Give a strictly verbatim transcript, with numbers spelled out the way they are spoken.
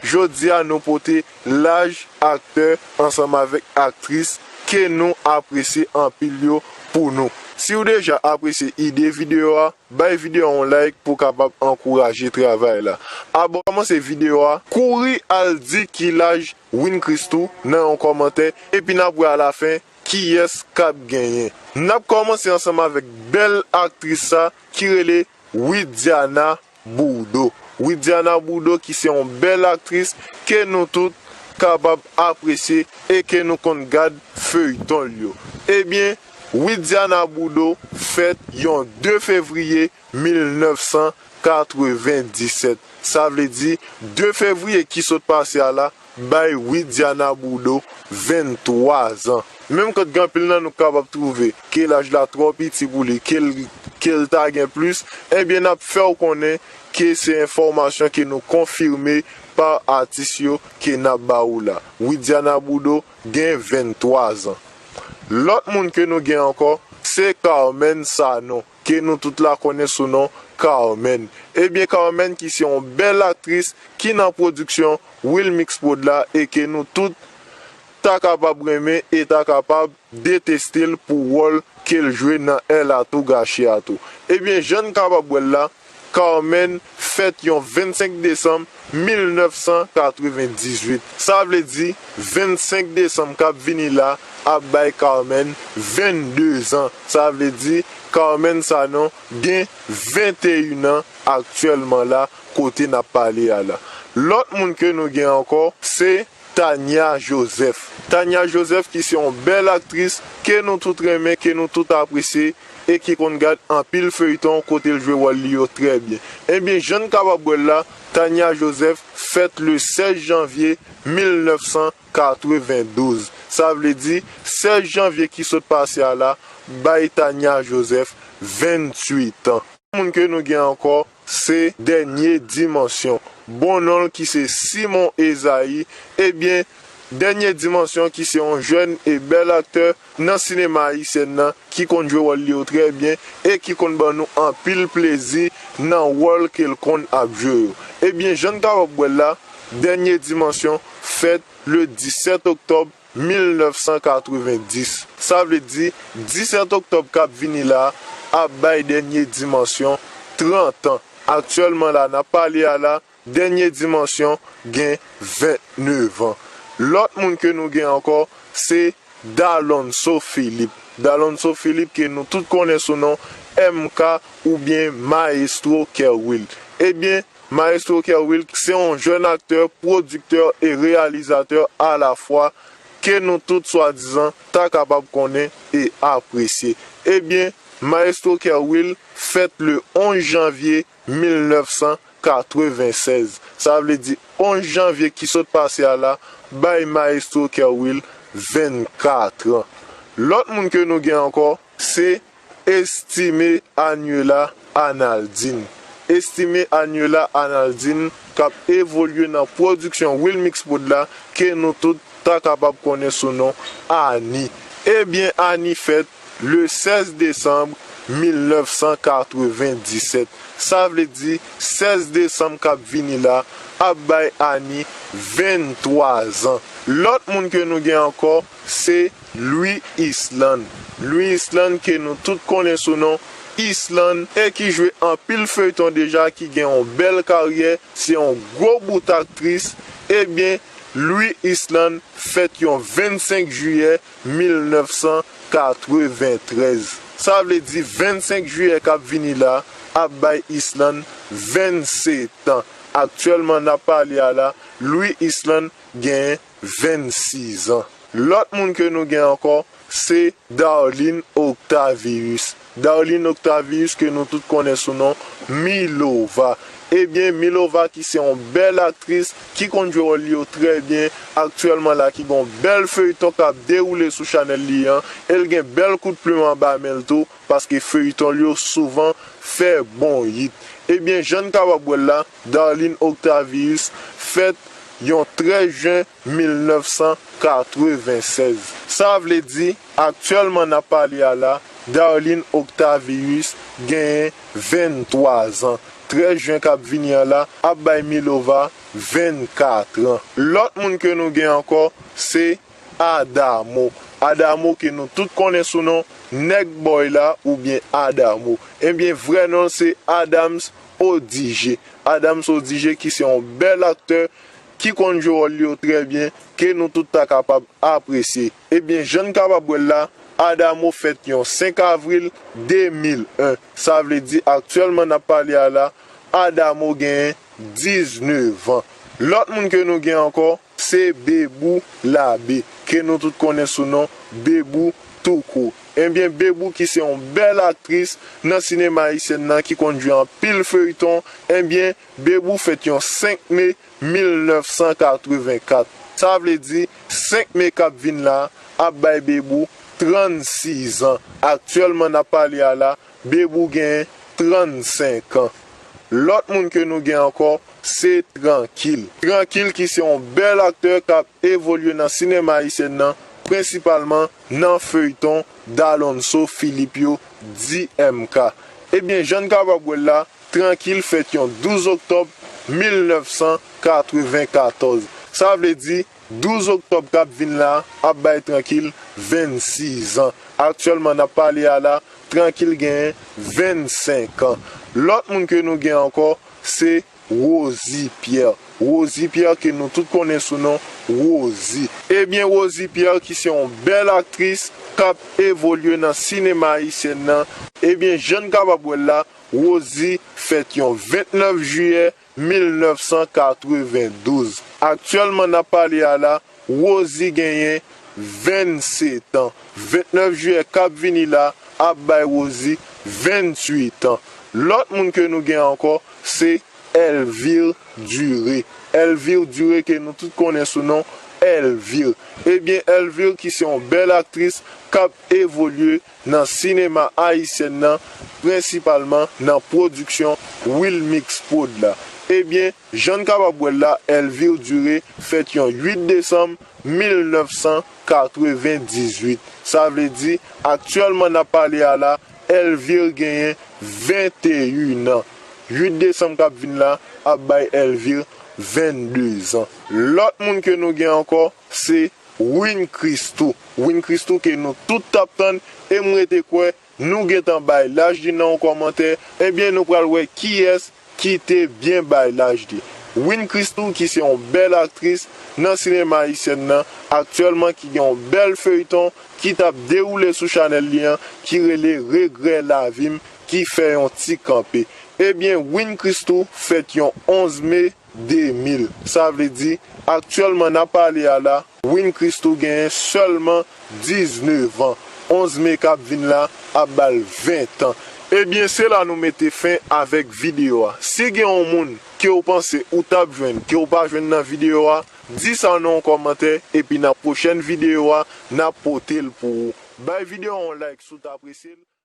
Jodi a nou pote laj aktè ansanm avèk aktris ke nou apresye anpil yo pou nou. Si w deja apresye ide videyo a, bay videyo a yon like pou w kapab ankouraje travay la. Avan kòmanse videyo a, kouri al di ki laj Win Christoo nan yon kòmantè, epi n ap wè alafen kiyès k ap genyen. N ap kòmanse ansanm avèk bèl aktris sa ki rele Widiana Boudou. Widiana Boudou ki se yon bèl aktris ke nou tout kapab apresye e ke nou konn gad feyton l yo. Ebyen, Widiana Boudou fèt yon de fevriye mil nèf san katrevenndisèt. Sa vle di, de fevriye ki sot pase a la, bay Widiana Boudou venntwa zan. Menm kan gen anpil nan nou kapab twouve ke laj la twò piti pou li, ke l, ke l ta gen plis, ebyen n ap fè w konnen ke se enfòmasyon ke nou konfime pa atis yo ke n ap ba ou la. Widiana Boudou gen venntwa zan. Lòt moun ke nou gen ankò, se Carmen Sanon, ke nou tout la konnen sou non Carmen. Ebyen, Carmen ki se yon bèl aktris ki nan pwodiksyon Wilmix Prod la e ke nou tout ta kapab renmen e ta kapab deteste l pou wòl ke l jwe nan Elle a tout gâché a tou. Ebyen, jan n kapab wè l la, Carmen fèt yon vennsenk desanm mil nèf san katrevenndizwit. Sa vle di, vennsenk desanm k ap vini la ap bay Carmen vennde zan. Sa vle di, Carmen Sanon gen venteyen an aktyèlman la, kote n ap pale a la. Lòt moun ke nou gen ankò, se Tania Joseph. Tania Joseph ki se yon bèl aktris ke nou tout renmen, ke nou tout apresye e ki konn gad anpil feyton kote l jwe wòl li yo trè byen. Ebyen, jan n kapab wè l la, Tania Joseph fèt le sèz janvye mil nèf san katrevendouz. Sa vle di, sèz janvye ki sot pase a la bay Tania Joseph ventuit an. Moun ke nou gen ankò, se Dènye Dimansyon. Bon non l ki se Simon Esaïe. Ebyen, Dènye Dimansyon ki se yon jèn e bèl aktè nan sinema ayisyèn nan, ki konn jwe wòl li yo trè byen e ki konn ban nou anpil plezi nan wòl ke l konn ap jwe yo. Ebyen, jan n kapab wè l la, Dènye Dimansyon fèt le disèt oktòb mil nèf san katrevenndis. Sa vle di, disèt oktòb k ap vini la ap bay Dènye Dimansyon trant an. Aktyèlman la n ap pale a la, Dènye Dimansyon gen vennnev an. Lòt moun ke nou gen ankò, se Dalonso Philippe. Dalonso Philippe ke nou tout konnen sou non M K oubyen Maestro Kerwill. Ebyen, Maestro Kerwill se yon jèn aktè, pwodiktè e reyalizatè alafwa ke nou tout swadizan ta kapab konnen e apresye. Ebyen, Maestro Kerwill fèt le onz janvye mil nèf san katrevensèz. Sa vle di onz janvye ki sot pase a la bay Maestro Kerwill vennkat an. Lòt moun ke nou gen ankò, se Estimé Annuela Analdine. Estimé Annuela Analdine k ap evolye nan pwodiksyon Wilmix Prod la, ke nou tout ta kapab konnen sou non Annie. Ebyen, Annie fèt le sèz desanm mil nèf san katrevenndisèt. Sa vle di, sèz desanm k ap vini la ap bay Annie venntwa zan. Lòt moun ke nou gen ankò, se Louis Island. Louis Island ke nou tout konnen sou non Island e ki jwe anpil feyton deja, ki gen yon bèl karyè, se yon gwo bout aktris. Ebyen, Louis Island fèt yon vennsenk jiyè mil nèf san katreventrèz. Sa vle di vennsenk jiyè k ap vini la ap bay Island vennset an. Aktyèlman n ap pale a la, Louis Island gen vennsis an. Lòt moun ke nou gen ankò, se Darline Octavius. Darline Octavius ke nou tout konnen sou non Milova. Ebyen, Milova ki se yon bèl aktris ki konn jwe wòl li yo trè byen, aktyèlman la ki gen yon bèl feyton k ap dewoule sou chanèl li an, e l gen bèl kout plim anba men l tou, paske feyton l yo souvan fè bon yit. Ebyen, jan n kapab wè l la, Darline Octavius fèt yon trèz jen mil nèf san katrevensèz. Sa vle di, aktyèlman n ap pale a la, Darline Octavius genyen venntwa zan. trèz jen k ap vini an la ap bay Milova vennkat an. Lòt moun ke nou gen ankò, se Adamo. Adamo ke nou tout konnen sou non Nèg Bòy la oubyen Adamo. Ebyen, vrè non l se Adams Odigé. Adams Odigé ki se yon bèl aktè ki konn jwe wòl li yo trè byen, ke nou tout ta kapab apresye. Ebyen, jan n kapab wè l la, Adamo fèt yon senk avril de mil en. Sa vle di, aktyèlman n ap pale a la, Adamo genyen diznèf an. Lòt moun ke nou gen ankò, se Bebou Labe, ke nou tout konnen sou non Bebou Touko. Ebyen, Bebou ki se yon bèl aktris nan sinema ayisyèn nan, ki konn jwe anpil feyton, ebyen, Bebou fèt yon senk me mil nèf san katreven kat. Sa vle di, senk me k ap vin la ap bay Bebou trannsis an. Aktyèlman n ap pale a la, Bebou genyen trannsenk an. Lòt moun ke nou gen ankò, se Trankil. Trankil ki se yon bèl aktè k ap evolye nan sinema ayisyèn nan, prensipalman nan feyton Dalonso Philippe yo, D M K. Ebyen, jan n kapab wè l la, Trankil fèt yon douz oktòb mil nèf san katreven katòz. Sa vle di, douz oktòb k ap vin la ap bay Trankil vennsis an. Aktyèlman n ap pale a la, Trankil genyen vennsenk an. Lòt moun ke nou gen ankò, se Rosie Pierre. Rosie Pierre ke nou tout konnen sou non Rosie. Ebyen, Rosie Pierre ki se yon bèl aktris k ap evolye nan sinema ayisyèn nan. Ebyen, jan n kapab wè l la, Rosie fèt yon vennèf jiyè mil nèf san katrevendouz. Aktyèlman n ap pale a la, Rosie genyen vennset an. Vennèf jiyè k ap vini la ap bay Rosie venntuit an. Lòt moun ke nou gen ankò, se Elvire Duré. Elvire Duré ke nou tout konnen sou non Elvire. Ebyen, Elvire ki se yon bèl aktris k ap evolye nan sinema ayisyèn nan, prensipalman nan pwodiksyon Wilmix Prod la. Ebyen, jan n kapab wè l la, Elvire Duré fèt yon uit desanm mil nèf san katrevendizuit. Sa vle di, aktyèlman n ap pale a la, Elvire genyen venteyen an. Uit desanm k ap vin la ap bay Elvire vennde zan. Lòt moun ke nou gen ankò, se Win Christou. Win Christou ke nou tout t ap tann, e m rete kwè nou gentan bay laj li nan yon kòmantè. Ebyen, nou pral wè kiyès ki te byen bay laj li. Win Christou ki se yon bèl aktris nan sinema ayisyèn nan, aktyèlman ki gen yon bèl feyton ki t ap dewoule sou chanèl li an, ki rele Regrè Lavi m, ki fè yon ti kanpe. Ebyen, Win Christou fèt yon onz me de mil. Sa vle di, aktyèlman n ap pale a la, Win Christou genyen sèlman diznèf an. Onz me k ap vin la ap ba l ven an. Ebyen, se la nou mete fen avèk videyo a. Si gen yon moun ke w panse ou t ap jwenn, ke w pa jwenn nan videyo a, di sa nan yon kòmantè, epi nan pwochèn videyo a, n ap pote l pou ou. Bay videyo a yon like si w t apresye l.